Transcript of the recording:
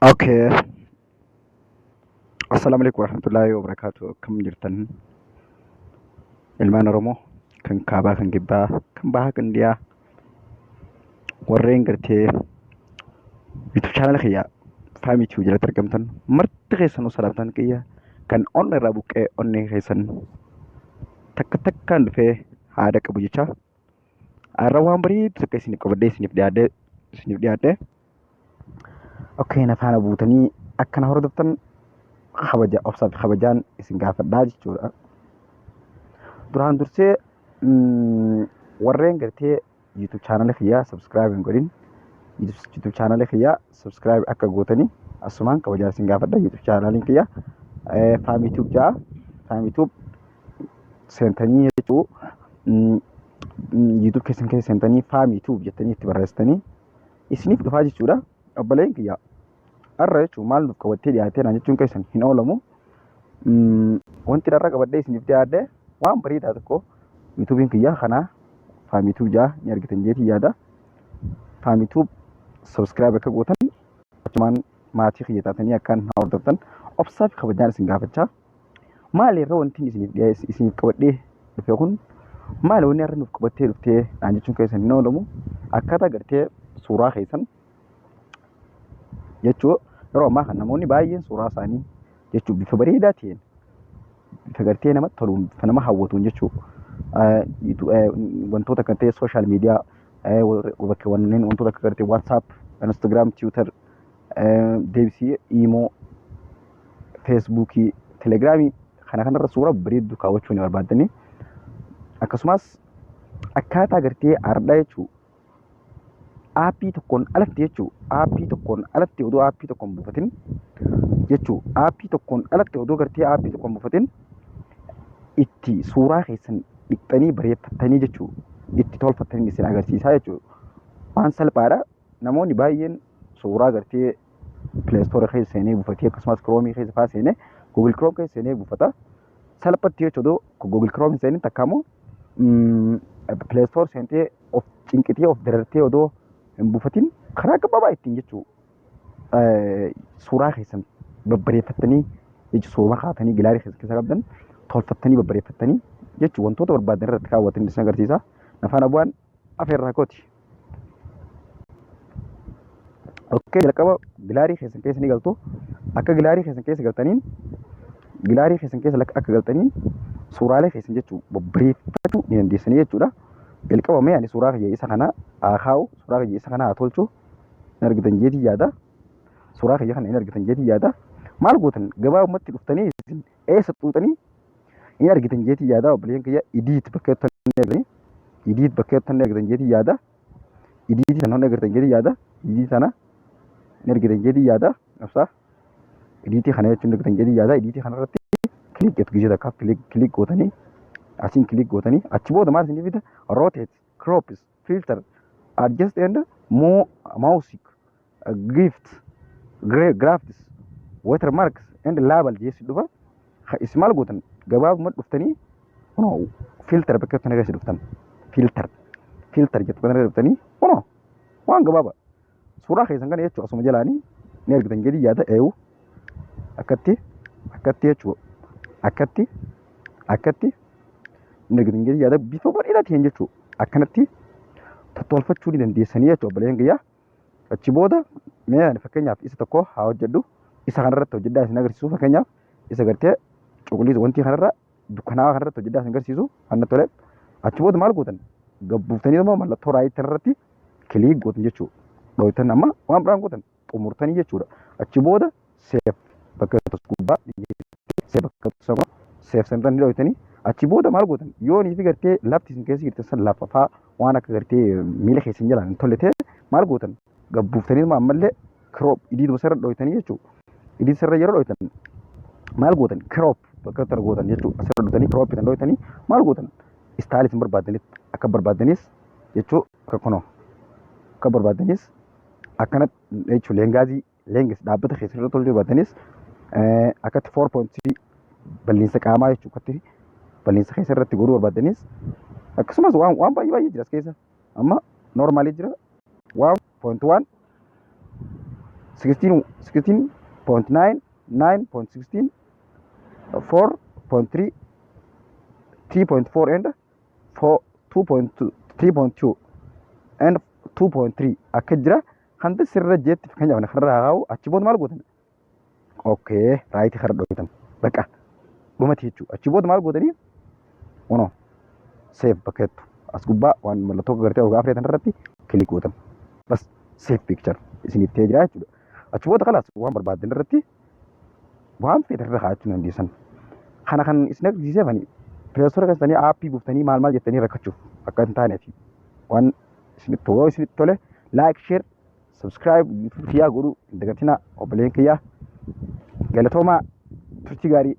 Okay. Assalaamu alaikum warahmatullahi wabarakatuh. Akkam jirtan? Ilmaan Oromoo kan kaabaa, kan kibbaa, kan bahaa, kan dhiyaa, warreen gartee YouTube channel kiyya Faamii Tube jalatti argamtan marti keessanuu salaamtaan kiyya kan onna irraa buqqee onnee keessan takka takkaan dhufee haada qabu jecha har'a waan bareedu takka isiniif qabadhee isiniif dhiyaadhe. Okay, na faana buutanii akkana hordoftan kabaja obsaa fi kabajaan isin gaafadhaa jechuudha. Duraan dursee warreen gartee YouTube channel kiyyaa subscribe hin godhin, YouTube channel kiyyaa subscribe akka gootanii asumaan kabajaan isin gaafadha. YouTube channel kiyya Faamii Tube ja'a. Faamii Tube seentanii jechuu YouTube keessan keessa seentanii Faamii Tube jettanii itti barreessitanii isiniif dhufaa jechuudha. Obboleen kiyya, har'a jechuun maal nuuf qabattee dhiyaatee naan jechuun keessan hin oolamu. Wanti har'a qabadhee isiniif dhiyaadhe waan bareedaa tokko. YouTubein kiyya kana Faamii Tube ja'a ni argitan jeetii yaada. Faamii Tube subscribe akka gootan, achumaan maatii kiyya taatanii akkaan na hordoftan obsaa fi kabajaan isin gaafachaa. Maali irra wanti isiniif dhiyeesse, isiniif qabadhee dhufe kun maali? Wanni har'a nuuf qabattee dhuftee naan jechuun keessan hin oolamu. Akkaataa gartee suuraa keessan jechuu yeroo ammaa kan namoonni baay'een suuraa isaanii jechuu bifa bareedaa ta'een, bifa gartee namatti toluun, bifa nama hawwatuun jechuu wantoota akka ta'e social media bakka wanneen wantoota akka gartee WhatsApp, Instagram, Twitter, deebisii Imo, Facebookii, Telegramii kana kanarra suura bareedduu kaawwachuu ni barbaaddanii, akkasumas akkaataa gartee ardha jechuu aappii tokkoon alatti jechuu aappii tokkoon alatti odoo aappii tokkoon buufatin jechuu aappii tokkoon alatti odoo gartee aappii tokkoon buufatin itti suuraa keessan dhiqxanii bareeffattanii jechuu itti tolfattanii isin agarsiisaa jechuu. Waan salphaadha. Namoonni baay'een suuraa gartee Play Store keessa seenee buufatee, akkasumas Chrome keessa fa'aa seenee, Google Chrome keessa seenee buufata. Salphatti jechuudha, odoo Google Chrome hin seenin takka immoo Play Store seentee of cinqitee of darartee odoo hin buufatin, karaa gabaabaa ittiin jechuu suuraa keessan babbareeffattanii jechuun suuraa kaatanii gallery keessa keessa qabdan tolfattanii babbareeffattanii jechuun wantoota barbaadan irratti kaawwatanii isin agarsiisa. Na faana bu'aan afeerraa kooti. Okay, jalqaba gallery keessan keessa ni galtu. Akka gallery keessan keessa galtaniin, gallery keessan keessa akka galtaniin suuraalee keessan jechuun babbareeffachuu ni dandeessanii jechuudha. Jalqaba mee ani suuraa kiyya isa kana haa kaa'u, suuraa kiyya isa kana haa tolchu. Hin argitan jeetii yaada. Suuraa kiyya kana hin argitan jeetii yaada. Maal gootan? Gabaabumatti dhuftanii isin eessa xuuxanii? Hin argitan jeetii yaada, obboleeyyan kiyya. Edit bakka jettan ni argitanii. Edit bakka jettan ni argitan jeetii yaada. Edit sana ni argitan jeetii yaada. Edit sana ni argitan jeetii yaada. Ibsaa. Edit kana jechuun ni argitan jeetii yaada. Edit kana irratti click jettu gizee takkaaf click click gootanii, asiin click gootanii, achi booda maal isinii fida? Rotate, crops, filter, adjust and more, music, gift, graphics, watermarks and label jeessi dhufa. Isin maal gootan? Gabaabumatti dhuftanii kunoo filter bakka kana keessa dhuftan, filter filter jettu kana dhuftanii, kunoo waan gabaabaa suuraa keessan kana jechuu asuma jalaanii ni argitan jedhii yaada. Eewu, akkatti akkatti jechuu akkatti akkatti ni argitan jedhii yaada. Bifa bareedaa ta'een jechuu akkanatti tottolfachuu ni dandeessanii jechuu, obboleeyyan kiyyaa. Achi booda mee ani fakkeenyaaf isa tokko haa hojjedhu. Isa kanarratti hojjedhaa isin agarsiisu. Fakkeenyaaf isa gartee cuquliisa wanti kanarra dukkanaawaa kanarratti hojjedhaa isin agarsiisu kan natti tole. Achi booda maal gootan? Gabbuuftanii immoo mallattoo right irratti click gootan jechuudha. Dhooytan amma waan biraan gootan xumurtanii jechuudha. Achi booda save bakka tokko gubbaa save bakka tokko save sanirra ni dhooytanii. Achi booda maal gootan? Yoo nii fi gartee lafti isin keessa jirtan san lafafaa waan akka gartee miila keessan jalaan hin tolle ta'e maal gootan? Gabbuuftanii ammallee crop edituma sirra dhooytanii jechuudha. Edit sirra yeroo dhooytan maal gootan? Crop bakka tana gootan jechuudha. Asirra dhuftanii crop tan dhooytanii maal gootan? Style isin barbaadanitti akka barbaadanis jechuu akka kunoo akka barbaadanis akkana jechuun length length dhaabbata keessa irra tolchuu barbaadanis, akkatti 4.3 bal'iinsa qaamaa jechuu akkatti bal'iinsa keessa irratti godhuu barbaadanis, akkasumas waan waan baay'ee baay'ee jira as keessa. Amma normalii jira, 1.1 16, 16.9, 9.16, 4.3, 3.4 and 4, 2.2, 3.2 and 2.3 akka jira. Kan sirra jeetti fakkeenyaaf kanarra haa kaa'u. Achi booda maal gootan? Okay, right kana dhohitan, bakka dhumati jechuudha. Achi booda maal gootanii? Kunoo save bakka jettu as gubbaa waan mallattoo gartee ogaa feetan irratti click gootan. Bas, save picture isiniif ta'ee jira jechuudha. Achi booda kalaas waan barbaaddan irratti, waan feetan irra kaa'achuu dandeessan. Kana kan isin agarsiiseef ani Play Store keessanii app buuftanii maal maal jettanii rakkachuuf akka hin taaneef. Waan isinitti yoo isinitti tole, like, share, subscribe YouTube kiyyaa godhuu hin dagatinaa. Obboleen kiyyaa, galatoomaa, turtii gaarii.